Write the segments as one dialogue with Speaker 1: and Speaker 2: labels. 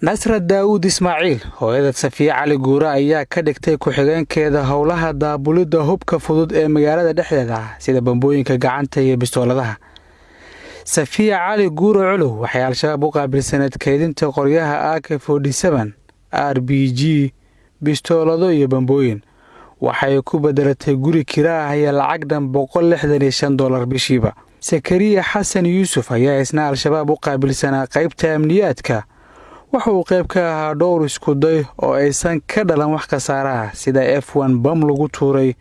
Speaker 1: Nasra Daawuud Ismaaciil, hooyada Safiye Cali Guure, ayaa ka dhigtay ku-xigeenkeeda howlaha daabulidda hubka fudud ee magaalada dhexdeeda ah, sida bambooyinka gacanta iyo bistooladaha. Safiya Cali Guure Colow waxay Al-Shabaab u qaabilsaneed kaydinta qoryaha AK-47, RPG, bistoolado iyo bambooyin. Waxay ku bedelatay guri kira ah iyo lacag dhan $165 bishiiba. Sakariya Xasan Yuusuf ayaa isna Al-Shabaab u qaabilsanaa qaybta amniyaadka. Waxa uu qayb ka ahaa dhowr iskuday oo aysan ka dhalan wax khasaaraha, sida F1 bam lagu tuuray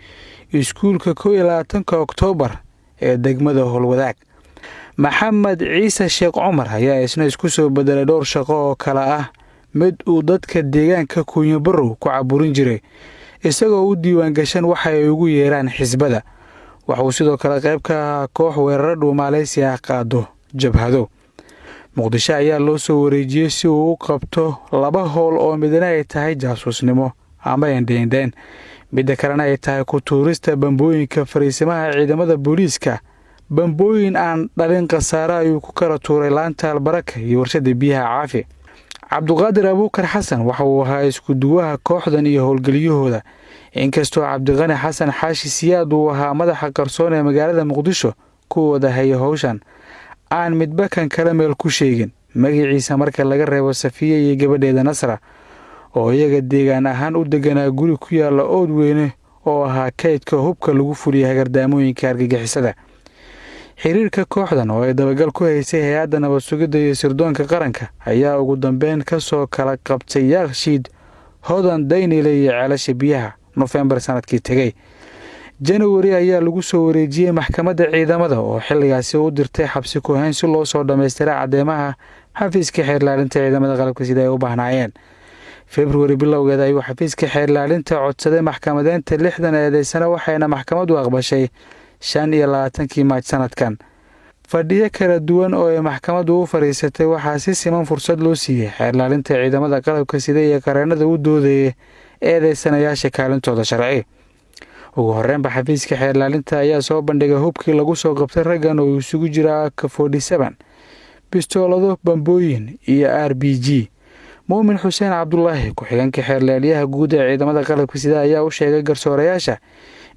Speaker 1: iskuulka 21-ka Oktoobar ee degmada Howlwadaag. Maxamed Ciise Sheekh Cumar ayaa isna isku soo bedelay dhowr shaqo oo kale ah mid uu dadka deegaanka Kuunyabarow ku caburin jiray, isagoo u diiwaan gashan waxa ay ugu yeeraan xisbada. Waxauu sidoo kale qayb ka ahaa koox weeraro dhuumaaleysi ah qaado jabhado. Muqdisho ayaa loo soo wareejiyey si uu u qabto laba howl oo midna ay tahay jaasuusnimo ama endheendheen, midda kalena ay tahay ku tuurista bambooyinka fariisimaha ciidamada booliiska. Bambooyin aan dhalin khasaare ayuu ku kala tuuray laanta Albaraka iyo warshada biyaha Caafi. Cabduqaadir Abuukar Xasan waxa uu ahaa isku-duwaha kooxdan iyo howlgeliyahooda, inkastoo Cabdiqani Xasan Xaashi Siyaad uu ahaa madaxa qarsoon ee magaalada Muqdisho ku wada haya howshan, aan midba kan kale meel ku sheegin magaciisa, marka laga reebo Safiye iyo gabadheeda Nasra, oo iyaga deegaan ahaan u deganaa guri ku yaalla Oodweyne oo ahaa kaydka hubka lagu fuliyay hagardaamooyinka argagixisada. Xiriirka kooxdan oo ay dabagal ku haysay Hay-adda Nabad Sugidda iyo Sirdoonka Qaranka ayaa ugu dambeyn ka soo kala qabtay Yaaqshiid, Hodan, Daynile iyo Ceelasha Biyaha Nofembar sanadkii tegey. Janawari ayaa lagu soo wareejiyey maxkamadda ciidamada, oo xilligaasi u dirtay xabsi ku-hayn si loo soo dhammaystira caddeemaha xafiiska xeerlaalinta ciidamada qalabka sida ay u baahnaayeen. Februari bilowgeeda ayuu xafiiska xeerlaalinta codsaday maxkamadeynta 60 eedeysano, waxayna maxkamaddu aqbashay 25-kii Maaj sanadkan. Fadhiyo kala duwan oo ay maxkamaddu u fadhiisatay waxaa si siman fursad loo siiyey xeerlaalinta ciidamada qalabka sida iyo qareennada u doodayay eedeysanayaasha kaalintooda sharci. Ugu horreynba, xafiiska xeerlaalinta ayaa soo bandhigay hubkii lagu soo qabtay raggan, oo isugu jira AK-47, bistoolado, bambooyin iyo RPG. Muumin Xuseen Cabdulaahi, ku-xigeenka xeerlaaliyaha guud ee ciidamada qalabka sida, ayaa u sheegay garsoorayaasha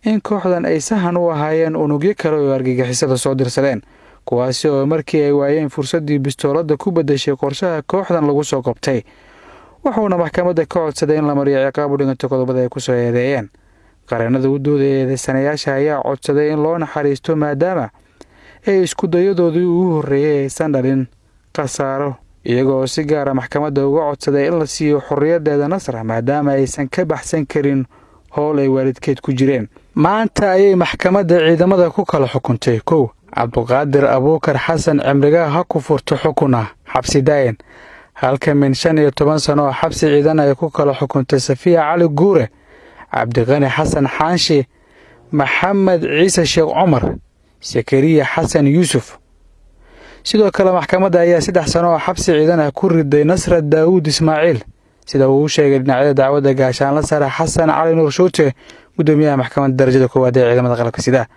Speaker 1: in kooxdan ay sahan u ahaayeen unugyo kale oo argagixisada soo dirsadeen, kuwaasi oo markii ay waayeen fursaddii bistooladda ku bedeshay qorshaha kooxdan lagu soo qabtay. Wuxuuna maxkamadda ka codsaday in la mariyo ciqaab u dhiganto qodobada ay kusoo eedeeyeen. Qareennada u doodaya eedeysanayaasha ayaa codsaday in loo naxariisto, maadaama ay isku dayadoodii ugu horreeyay aysan dhalin khasaaro, iyagoo si gaara maxkamadda uga codsaday in la siiyo xorriyaddeeda Nasra, maadaama aysan ka baxsan karin howl ay waalidkeed ku jireen. Maanta ayay maxkamadda ciidamada ku kala xukuntay: 1, Cabduqaadir Abuukar Xasan, cimrigaha ha ku furto, xukun ah xabsi daayin, halka min 15 sano oo xabsi ciidan ay ku kala xukuntay Safiya Cali Guure, Cabdiqani Xasan Xaanshi, Maxamed Ciise Sheekh Cumar, Sakariya Xasan Yuusuf. Sidoo kale, maxkamadda ayaa 3 sano oo xabsi ciidan ah ku riday Nasra Daawuud Ismaaciil, sida uu u sheegay dhinacyada dacwadda gaashaanla sare Xasan Cali Nuur Shuute, guddoomiyaha maxkamadda darajada koowaad ee ciidamada qalabka sida.